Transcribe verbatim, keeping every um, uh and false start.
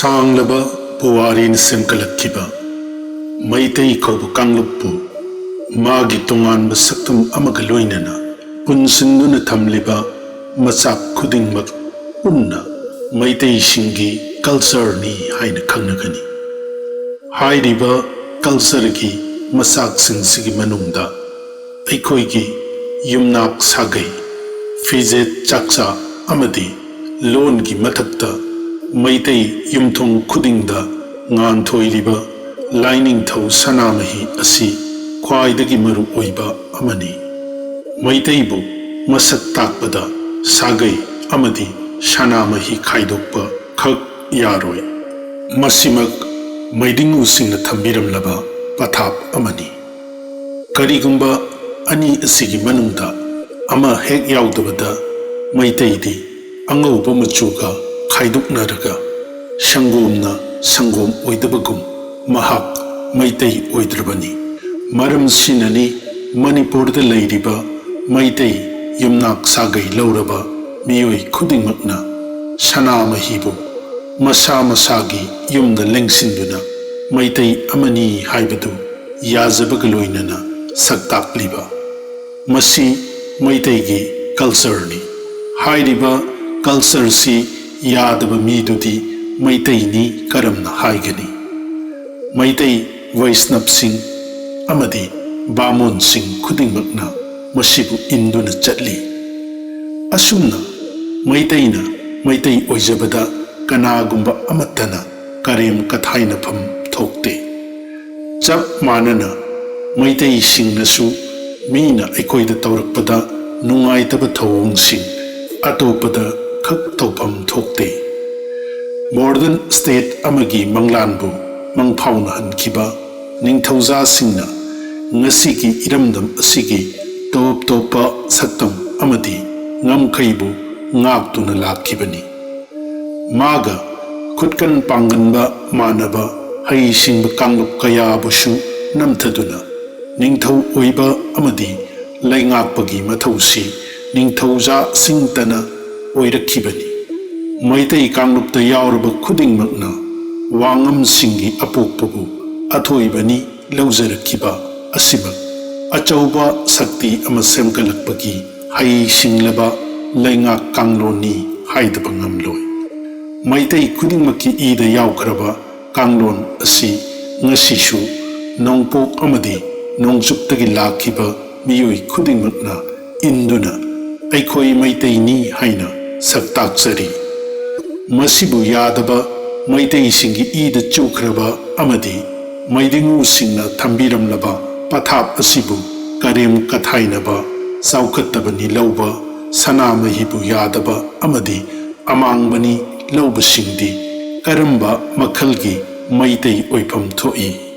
ꯁꯥꯡꯂꯕ ꯄꯨꯋꯥꯔꯤꯅ ꯁꯦꯝꯒꯠꯂꯛꯈꯤꯕ ꯃꯩꯇꯩ ꯀꯧꯕ ꯀꯥꯡꯂꯨꯞꯄꯨ ꯃꯥꯒꯤ ꯇꯣꯉꯥꯟꯕ ꯁꯛꯇꯝ ꯑꯃꯒ ꯂꯣꯏꯅꯅ ꯄꯨꯟꯁꯤꯟꯗꯨꯅ ꯊꯝꯂꯤꯕ ꯃꯆꯥꯛ ꯈꯨꯗꯤꯡꯃꯛ ꯄꯨꯟꯅ ꯃꯩꯇꯩꯁꯤꯡꯒꯤ ꯀꯜꯆꯔꯅꯤ ꯍꯥꯏꯅ ꯈꯪꯅꯒꯅꯤ꯫ ꯍꯥꯏꯔꯤꯕ ꯀꯜꯆꯔꯒꯤ ꯃꯆꯥꯛꯁꯤꯡꯁꯤꯒꯤ ꯃꯅꯨꯡꯗ ꯑꯩꯈꯣꯏꯒꯤ ꯌꯨꯝꯅꯥꯛ ꯁꯥꯒꯩ, ꯐꯤꯖꯦꯠ ꯆꯥꯛꯆꯥ ꯑꯃꯗꯤ ꯂꯣꯟꯒꯤ ꯃꯊꯛꯇ ꯃꯩꯇꯩ ꯌꯨꯝꯊꯣꯡ ꯈꯨꯗꯤꯡꯗ ꯉꯥꯟꯊꯣꯏꯔꯤꯕ ꯂꯥꯏꯅꯤꯡꯊꯧ ꯁꯅꯥꯃꯍꯤ ꯑꯁꯤ ꯈ꯭ꯋꯥꯏꯗꯒꯤ ꯃꯔꯨ ꯑꯣꯏꯕ ꯑꯃꯅꯤ꯫ ꯃꯩꯇꯩꯕꯨ ꯃꯁꯛ ꯇꯥꯛꯄꯗ ꯁꯥꯒꯩ ꯑꯃꯗꯤ ꯁꯅꯥꯃꯍꯤ ꯈꯥꯏꯗꯣꯛꯄ ꯈꯛ ꯌꯥꯔꯣꯏ꯫ ꯃꯁꯤꯃꯛ ꯃꯩꯗꯤꯡꯉꯨꯁꯤꯡꯅ ꯊꯝꯕꯤꯔꯝꯂꯕ ꯄꯊꯥꯞ ꯑꯃꯅꯤ꯫ ꯀꯔꯤꯒꯨꯝꯕ ꯑꯅꯤ ꯑꯁꯤꯒꯤ ꯃꯅꯨꯡꯗ ꯑꯃ ꯍꯦꯛ ꯌꯥꯎꯗꯕꯗ ꯃꯩꯇꯩꯗꯤ ꯑꯉꯧꯕ ꯃꯆꯨꯒ ꯈꯥꯏꯗꯣꯛꯅꯔꯒ ꯁꯪꯒꯣꯝꯅ ꯁꯪꯒꯣꯝ ꯑꯣꯏꯗꯕꯒꯨꯝ ꯃꯍꯥꯛ ꯃꯩꯇꯩ ꯑꯣꯏꯗ꯭ꯔꯕꯅꯤ꯫ ꯃꯔꯝꯁꯤꯅꯅꯤ ꯃꯅꯤꯄꯨꯔꯗ ꯂꯩꯔꯤꯕ ꯃꯩꯇꯩ ꯌꯨꯝꯅꯥꯛ ꯁꯥꯒꯩ ꯂꯧꯔꯕ ꯃꯤꯑꯣꯏ ꯈꯨꯗꯤꯡꯃꯛꯅ ꯁꯅꯥꯃꯍꯤꯕꯨ ꯃꯁꯥ ꯃꯁꯥꯒꯤ ꯌꯨꯝꯗ ꯂꯦꯡꯁꯤꯟꯗꯨꯅ ꯃꯩꯇꯩ ꯑꯃꯅꯤ ꯍꯥꯏꯕꯗꯨ ꯌꯥꯖꯕꯒ ꯂꯣꯏꯅꯅ ꯁꯛꯇꯥꯛꯂꯤꯕ꯫ ꯃꯁꯤ ꯃꯩꯇꯩꯒꯤ ꯀꯜꯆꯔꯅꯤ꯫ ꯍꯥꯏꯔꯤꯕ ꯀꯜꯆꯔꯁꯤ ꯌꯥꯗꯕ ꯃꯤꯗꯨꯗꯤ ꯃꯩꯇꯩꯅꯤ ꯀꯔꯝꯅ ꯍꯥꯏꯒꯅꯤ? ꯃꯩꯇꯩ ꯋꯩꯁꯅꯕꯁꯤꯡ ꯑꯃꯗꯤ ꯕꯥꯃꯣꯟꯁꯤꯡ ꯈꯨꯗꯤꯡꯃꯛꯅ ꯃꯁꯤꯕꯨ ꯏꯟꯗꯨꯅ ꯆꯠꯂꯤ꯫ ꯑꯁꯨꯝꯅ ꯃꯩꯇꯩꯅ ꯃꯩꯇꯩ ꯑꯣꯏꯖꯕꯗ ꯀꯅꯥꯒꯨꯝꯕ ꯑꯃꯠꯇꯅ ꯀꯔꯦꯝ ꯀꯊꯥꯏꯅꯐꯝ ꯊꯣꯛꯇꯦ꯫ ꯆꯞ ꯃꯥꯟꯅꯅ ꯃꯩꯇꯩꯁꯤꯡꯅꯁꯨ ꯃꯤꯅ ꯑꯩꯈꯣꯏꯗ ꯇꯧꯔꯛꯄꯗ ꯅꯨꯡꯉꯥꯏꯇꯕ ꯊꯧꯑꯣꯡꯁꯤꯡ ꯑꯇꯣꯞꯄꯗ ꯈꯛ ꯇꯧꯐꯝ ꯊꯣꯛꯇꯦ꯫ ꯃꯣꯗꯔꯟ ꯁ꯭ꯇꯦꯠ ꯑꯃꯒꯤ ꯃꯪꯂꯥꯟꯕꯨ ꯃꯪꯐꯥꯎꯅꯍꯟꯈꯤꯕ ꯅꯤꯡꯊꯧꯖꯥꯁꯤꯡꯅ ꯉꯁꯤꯒꯤ ꯏꯔꯝꯗꯝ ꯑꯁꯤꯒꯤ ꯇꯣꯞ ꯇꯣꯞꯄ ꯁꯛꯇꯝ ꯑꯃꯗꯤ ꯉꯝꯈꯩꯕꯨ ꯉꯥꯛꯇꯨꯅ ꯂꯥꯛꯈꯤꯕꯅꯤ꯫ ꯃꯥꯒ ꯈꯨꯠꯀꯟ ꯄꯥꯡꯒꯟꯕ ꯃꯥꯟꯅꯕ ꯍꯩꯁꯤꯡꯕ ꯀꯥꯡꯂꯨꯞ ꯀꯌꯥꯕꯨꯁꯨ ꯅꯝꯊꯗꯨꯅ ꯅꯤꯡꯊꯧ ꯑꯣꯏꯕ ꯑꯃꯗꯤ ꯂꯩꯉꯥꯛꯄꯒꯤ ꯃꯊꯧꯁꯤ ꯅꯤꯡꯊꯧꯖꯥꯁꯤꯡꯇꯅ ꯑꯣꯏꯔꯛꯈꯤꯕꯅꯤ꯫ ꯃꯩꯇꯩ ꯀꯥꯡꯂꯨꯞꯇ ꯌꯥꯎꯔꯕ ꯈꯨꯗꯤꯡꯃꯛꯅ ꯋꯥꯉꯝꯁꯤꯡꯒꯤ ꯑꯄꯣꯛꯄꯕꯨ ꯑꯊꯣꯏꯕꯅꯤ ꯂꯧꯖꯔꯛꯈꯤꯕ ꯑꯁꯤꯃꯛ ꯑꯆꯧꯕ ꯁꯛꯇꯤ ꯑꯃ ꯁꯦꯝꯒꯠꯂꯛꯄꯒꯤ ꯍꯩ ꯁꯤꯡꯂꯕ ꯂꯩꯉꯥꯛ ꯀꯥꯡꯂꯣꯟꯅꯤ ꯍꯥꯏꯗꯕ ꯉꯝꯂꯣꯏ꯫ ꯃꯩꯇꯩ ꯈꯨꯗꯤꯡꯃꯛꯀꯤ ꯏꯗ ꯌꯥꯎꯈ꯭ꯔꯕ ꯀꯥꯡꯂꯣꯟ ꯑꯁꯤ ꯉꯁꯤꯁꯨ ꯅꯣꯡꯄꯣꯛ ꯑꯃꯗꯤ ꯅꯣꯡꯆꯨꯞꯇꯒꯤ ꯂꯥꯛꯈꯤꯕ ꯃꯤꯑꯣꯏ ꯈꯨꯗꯤꯡꯃꯛꯅ ꯏꯟꯗꯨꯅ ꯑꯩꯈꯣꯏ ꯃꯩꯇꯩꯅꯤ ꯍꯥꯏꯅ ꯁꯛꯇꯥꯛꯆꯔꯤ꯫ ꯃꯁꯤꯕꯨ ꯌꯥꯗꯕ ꯃꯩꯇꯩꯁꯤꯡꯒꯤ ꯏꯗ ꯆꯨꯈ꯭ꯔꯕ ꯑꯃꯗꯤ ꯃꯩꯗꯤꯉꯨꯁꯤꯡꯅ ꯊꯝꯕꯤꯔꯝꯂꯕ ꯄꯊꯥꯞ ꯑꯁꯤꯕꯨ ꯀꯔꯦꯝ ꯀꯊꯥꯏꯅꯕ, ꯆꯥꯎꯈꯠꯇꯕꯅꯤ ꯂꯧꯕ, ꯁꯅꯥꯃꯍꯤꯕꯨ ꯌꯥꯗꯕ ꯑꯃꯗꯤ ꯑꯃꯥꯡꯕꯅꯤ ꯂꯧꯕꯁꯤꯡꯗꯤ ꯀꯔꯝꯕ ꯃꯈꯜꯒꯤ ꯃꯩꯇꯩ ꯑꯣꯏꯐꯝ ꯊꯣꯛꯏ?